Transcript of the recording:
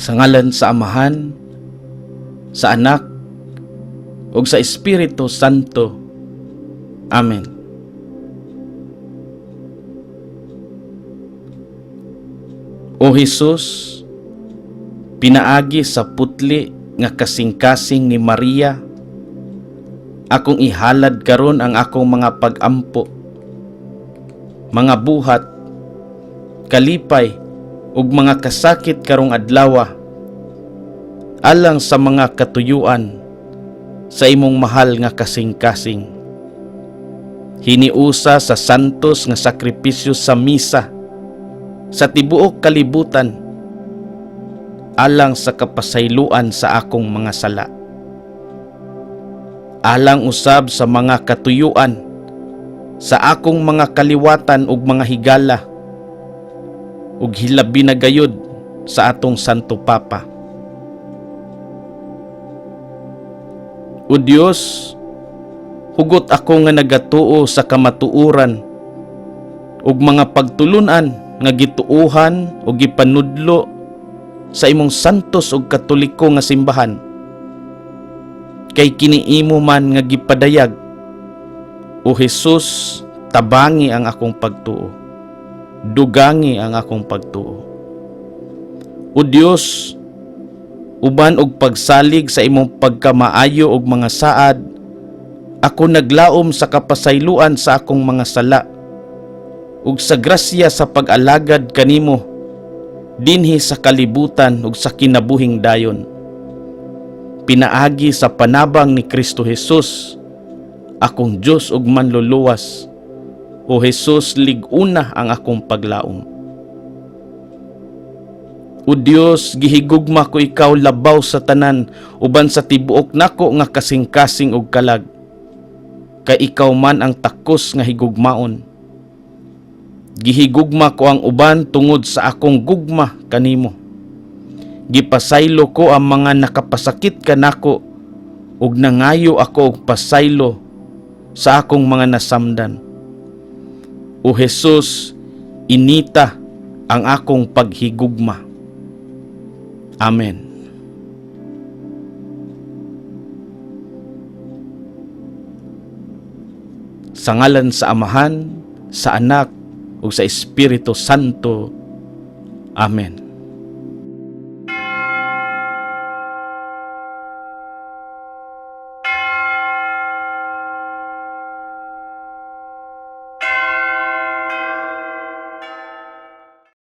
Sa ngalan sa Amahan, sa Anak, ug sa Espiritu Santo. Amen. O Hesus, pinaagi sa putli nga kasing-kasing ni Maria, akong ihalad karon ang akong mga pag-ampo, mga buhat, kalipay ug mga kasakit karong adlawa alang sa mga katuyuan sa imong mahal nga kasing-kasing. Hiniusa sa santos nga sakripisyo sa misa sa tibuok kalibutan alang sa kapasayloan sa akong mga sala. Alang usab sa mga katuyuan sa akong mga kaliwatan ug mga higala ug hilabi na gayud sa atong Santo Papa. O Dios, hugot ako nga nagatuo sa kamatuoran ug mga pagtulun-an nga gituohan ug gipanudlo sa imong santos ug katoliko nga simbahan. Kay kini imo man nga gipadayag, O Hesus, tabangi ang akong pagtuo. Dugangi ang akong pagtuo. O Dios, uban og pagsalig sa imong pagkamaayo og mga saad, ako naglaom sa kapasayloan sa akong mga sala ug sa grasya sa pag-alagad kanimo dinhi sa kalibutan ug sa kinabuhing dayon. Pinaagi sa panabang ni Kristo Jesus, akong Dios ug manluluwas. O Jesus, lig-una ang akong paglaom. O Dios, gihigugma ko ikaw labaw sa tanan uban sa tibuok nako nga kasing-kasing ug kalag. Kay ikaw man ang takos nga higugmaon. Gihigugma ko ang uban tungod sa akong gugma kanimo. Gipasaylo ko ang mga nakapasakit kanako ug nangayo ako og pasaylo sa akong mga nasamdan. O Jesus, inita ang akong paghigugma. Amen. Sa ngalan sa Amahan, sa Anak, ug sa Espiritu Santo. Amen.